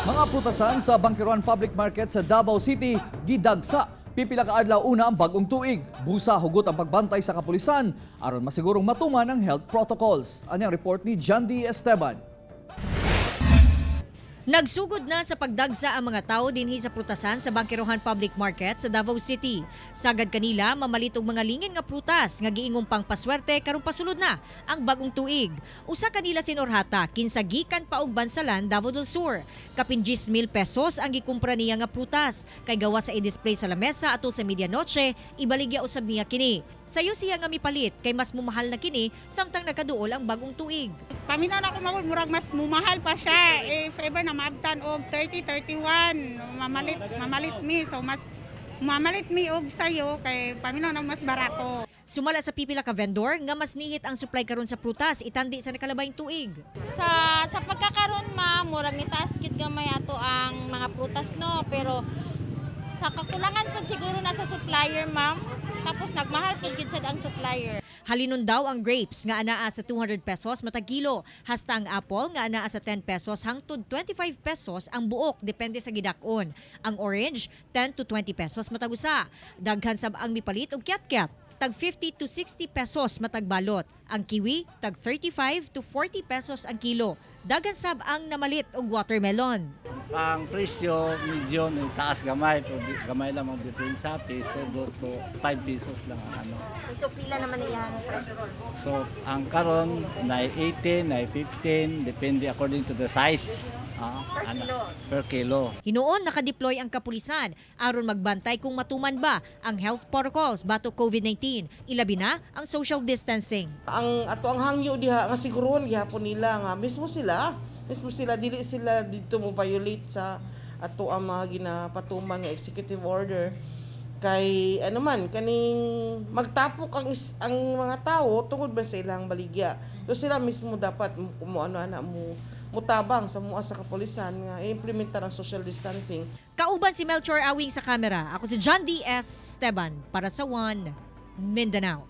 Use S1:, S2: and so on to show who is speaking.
S1: Mga prutasan sa Bangkerohan Public Market sa Davao City gidagsa. Pipila ka adlaw una ang bagong tuig. Busa hugot ang pagbantay sa kapulisan aron masigurong matuman ang health protocols. Anyang report ni John D. Esteban.
S2: Nagsugod na sa pagdagsa ang mga tao dinhi sa prutasan sa Bangkerohan Public Market sa Davao City. Sagad kanila mamalit og mga lingin nga prutas nga giingong pangpaswerte karong pasulod na ang bagong tuig. Usa kanila si Norhata, kinsa gikan pa og Bansalan, Davao del Sur. Kapin 10,000 pesos ang gikumpra niya nga prutas kay gawa sa i-display sa lamesa atol sa medianoche, ibaligya usab niya kini. Sayo siya nga mipalit kay mas mumahal na kini samtang nakaduol ang bagong tuig.
S3: Paminaw na ako magul, murag mas mumahal pa siya. If ever na maabtan og 30, 31, mamalit mi. So mas mamalit mi og sayo kay paminaw na mas barato.
S2: Sumala sa pipila ka vendor nga mas nihit ang supply karon sa prutas itandi sa nakalabayng tuig.
S4: Sa pagkakaron, ma'am, murag nitaas gid gamay ato ang mga prutas, no, pero sa kakulangan pud siguro na sa supplier, ma'am. Tapos nagmahal pud gid sad ang supplier.
S2: Halinon daw ang grapes nga anaa sa 200 pesos matag kilo, hasta ang apple nga anaa sa 10 pesos hangtod 25 pesos ang buok, depende sa gidak-on. Ang orange, 10 to 20 pesos matag usa. Daghan sab ang mipalit og kyat-kyat, tag 50 to 60 pesos matag balot. Ang kiwi, tag 35 to 40 pesos ang kilo. Daghan sab ang namalit og watermelon.
S5: Ang presyo medyo may taas gamay, pero gamay lang ang diferensya, piso, 2 to 5 pesos lang ang ano.
S6: So pila naman iyang presyo ron?
S5: So ang karon na 18, na 15, depende according to the size.
S6: Per kilo.
S5: Per kilo.
S2: Hinuon nakadeploy ang kapulisan aron magbantay kung matuman ba ang health protocols batok COVID-19, ilabi na ang social distancing.
S7: Ang ato ang hangyo diha nga siguruhon gihapon nila nga mismo sila dili sila didto mo violate sa ato ang mga ginapatuman nga executive order, kay ano man kaning magtapok ang mga tao tungod ba sa ilang baligya. So sila mismo dapat mo ano ana mo mutabang sa mua sa kapulisan nga i-implementar ang social distancing.
S2: Kauban si Melchor Awing sa kamera. Ako si John D. S. Esteban para sa One Mindanao.